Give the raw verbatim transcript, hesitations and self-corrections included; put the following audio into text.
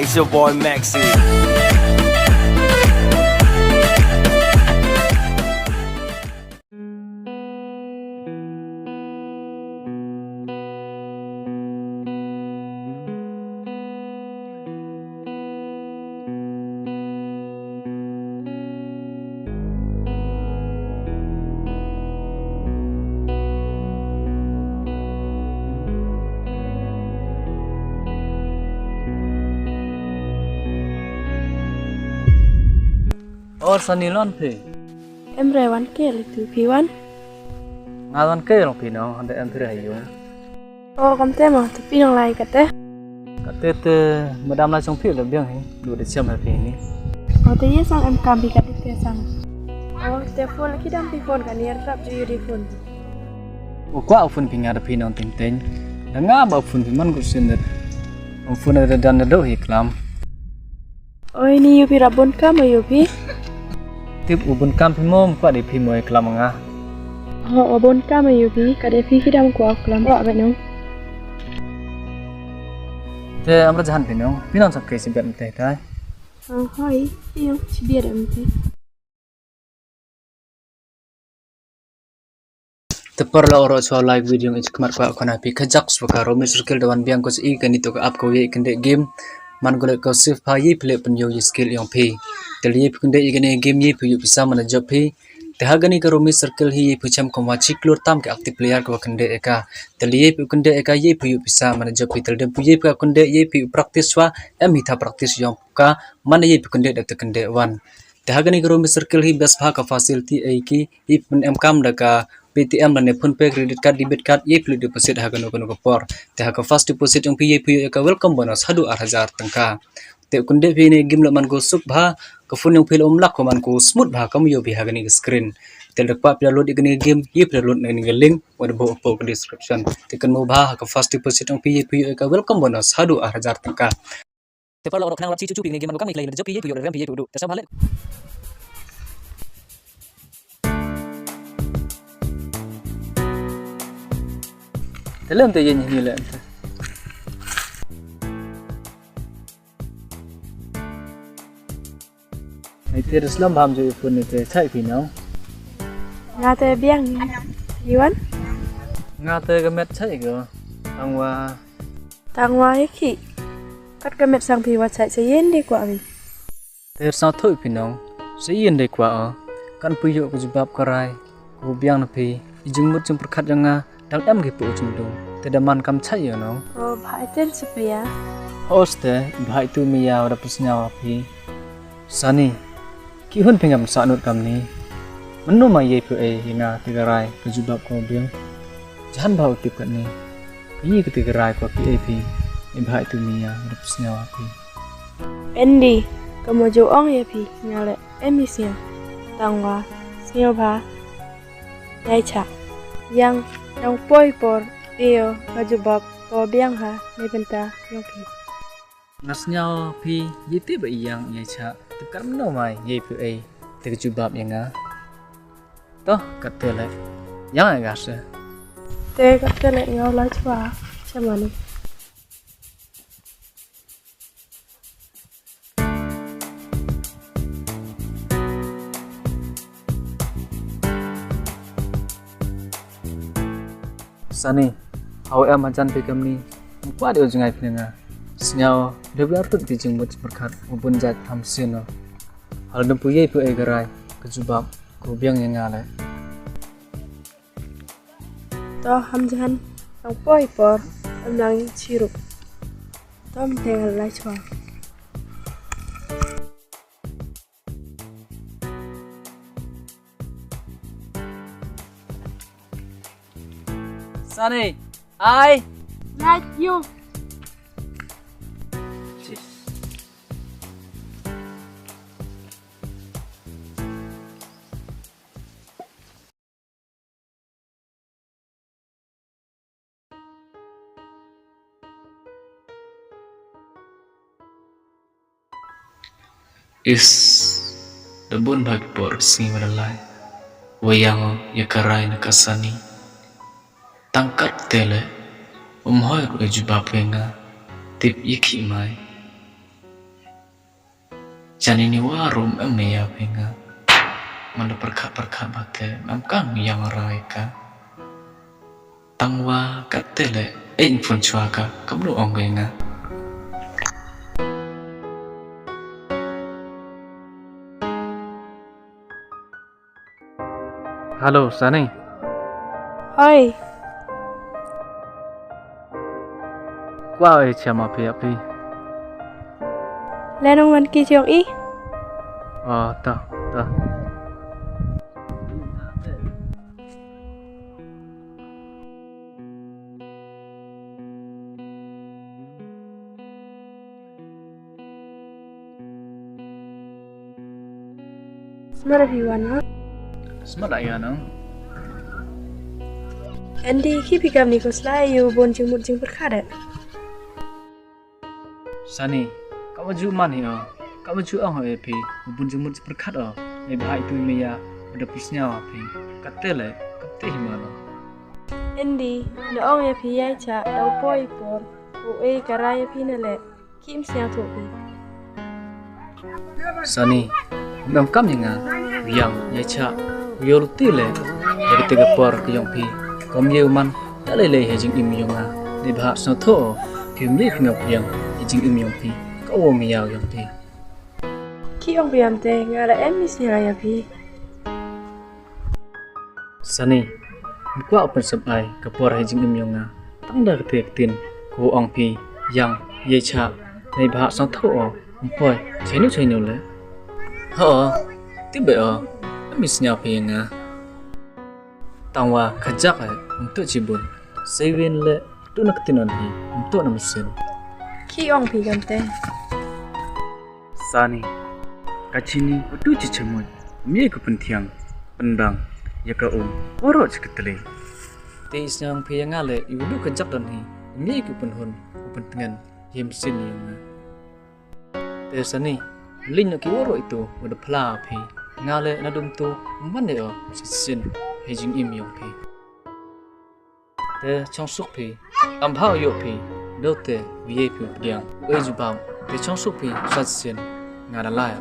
It's your boy Maxi. O Sani, lon phi? Em re wan ke le tu phi wan? Nga wan ke long phi nong, hande em phi re ha yung. O, kam te mo, te phi nong lai kate? Kate te, madam lai chong phi le biang hi, du de chem ha phi ni. O, te ye sang em kam phi kate te sang. O, te phone la ki dam phi phone ka ni rap ju yu di phone. O, kwah phone phi nga da phi nong ting ting. Da nga ba phone phi man ku sin de. O, phone da dan da do hi klam. Oi, ni yu phi ra bun kam yu phi? Tip u bun kam phi mo, kwah de phi mo e klam nga. Ho, u bun kam yu phi, ka de phi ki dam kwah klam, kwah ba nong. Te amra jahan phi nong, phi nong sak ke si bet mte tai. Ho, hoi, phi nong si bet mte. Te por la oro chwa like video i khmat kwah khana phi khajak swa ka Romi Circle da wan biang ko i kani to ka app ko ye i kynde game. Man ko le ko save pha ye phi le pynyoh ye skill yong phi. Te le ye phi kynde i kani game ye phi yu pisa man jop phi. Te ha kani ka Romi Circle hi ye phi chem ko ma chi klur tam ka active player ko kynde e ka. Te le ye phi kynde e ka ye phi yu pisa man jop phi. Te le dem phi ye phi kynde ye phi practice swa em hi tha practice yong ka man ye phi kynde da te kynde wan. Te ha kani ka Romi Circle hi best bha ka facility ei ki, i pyn em kam da ka Paytm lane PhonePe, credit card, debit card, ye phi le deposit ha kano kano ka por. Te ha ka first deposit yong phi ye phi yu e ka welcome bonus hadu ar hajar tyngka. Te kynde phi ne game le man ko suk bha, ka phone yong phi le um lag ko man ko smooth bha kam yu phi ha kani ka screen. Te le kwah phi download i kani game, ye phi download na kani ka link wa da bo po ka description. Te kynmo bha ha ka first deposit yong phi ye phi yu e ka welcome bonus hadu ar hajar tyngka. Te paralok rok khnang rap chi chu chu phi ngi man ko kam ni klei jop phi ye phi yu rem phi ye phi du. Te sam hale. Te lem te ye ni lem te. Ai te slem bam ju phone ni te chai phi nong. Nga te biang ni. Iwan? Nga te ka met chai ko. Tang wa. Tang wa hi ki. Kat ka met sang phi wa chai sa yen de kwah mi. Te sa thoi phi nong. Sa yen de kwah o. Kan phi yu ka jubab ka rai. Ko biang na phi. I jingmut jingpyrkhat yong nga. Dang em ki pu jingdung. Te da man kam chai yo nong. O bha i te sa phi ya. Hos te bha i tu mi ya wa da pus nyaw phi. Sani, ki hun phi ngam sa nut kam ni. Mano ma ye phi e ya nga te ka rai ka jubab ko biang. Jahan bha u tip kat ni. Ka ye ka te ka rai ko phi e phi. E bha i tu mi ya rup sñiaw phi. Andy, ka mo jo ong ya phi nga le em i sñiaw. Tang wa sñiaw bha. Yai cha. Yang dang poi por te yo ka jubab ko biang ha ne bynta yong phi. Nga sñiaw phi, ye tip ba i yang yai cha, tip kar mano mai ye phi e, te ka jubab ya nga. Toh, kat te le. Yang ai gar se. Te kat te le nga lai chwa, cha mani. Sani, hau em hajan phi kamni, kwah de u jngai phi nga. Sñiaw, de biar tut ti jingmut jingpyrkhat, u bun jait tham sien o. Hal dum pu ye pu e ka rai, ka jubab, ko biang ya nga le. To ham jahan, nang poi por, am nang chirup. To am te hal lai chwa. Sani, I like you. Is, da bun bha ki por sngi wa da lai, wa yang o ya ka rai na ka Sani. Tang kat te le, um hoi ruh e jubab ya nga, tip ya ki mai. Jani ni wa rum em ya phi nga. Man da pyrkhat pyrkhat ba te, em kang yang rai ka. Tang wa kat te le, e phone chwa ka, kam nu ong ka ya nga. Hello, Sani. Hoi. Kwah e chama phi ya phi. Le nong wan ki jong i. Ah, ta, ta. Smat da phi wan no? Smat da ya no? Andy, ki phi kam ni ko slai yu bun jingmut jingpyrkhat de. Sani, ka wa ju man hi o, ka wa ju ong ho e phi, bun jingmut jingpyrkhat o, e bha itu me ya, da phi sñiaw phi, ka te le, ka te hi man o. Andy, da ong ya phi ya cha, da u poi por, u e ka rai ya phi na le. Kim sñiaw thoh phi. Sani, ngam kam ya nga, u yang, ya cha, u yoh luti le, ya kite ka por ka yong phi, kam ye u man, da lei lei ha jingim yong nga, neibhah sñiaw thoh, phi um ye phi ngap yang, ha jingim yong phi, ka wa me ya u yong phi. Ki ong phi am te, nga la em mi sñiaw ya phi. Sani, ym kwah u pynsep ai ka por ha jingim yong nga. Tang da kate ka ktien, ko ong phi, yang, ye cha, neibhah sñiaw thoh o, ym poi, chainu chainu le. Ho, tip be o, em mi sñiaw phi ya nga. Tang wa, ka jak e, ym toh chibun. Seiwin le, tu na ka ktien on hi, ym toh na mynsiem. Ki ong phi kam te. Sani, ka chini, u tu chi chamut, ym ye ko pynthiang, pynbang, ya ka um, waroh chi ka tli. Te i sñiaw phi ya nga le, i u du ka jak don hi, ym ye ko pynhun, u pyntngen, ya mynsiem ya nga. Te Sani, liñ no ki waroh itu, wa da phla phi, nga le na dum tu, ym wan de o, sa sien, ha jingim yong phi. Te chong suk phi, am bha u yoh phi, do te, u ye phi u pdiang, u e jubab, te chong suk phi, sa sien, nga da lai.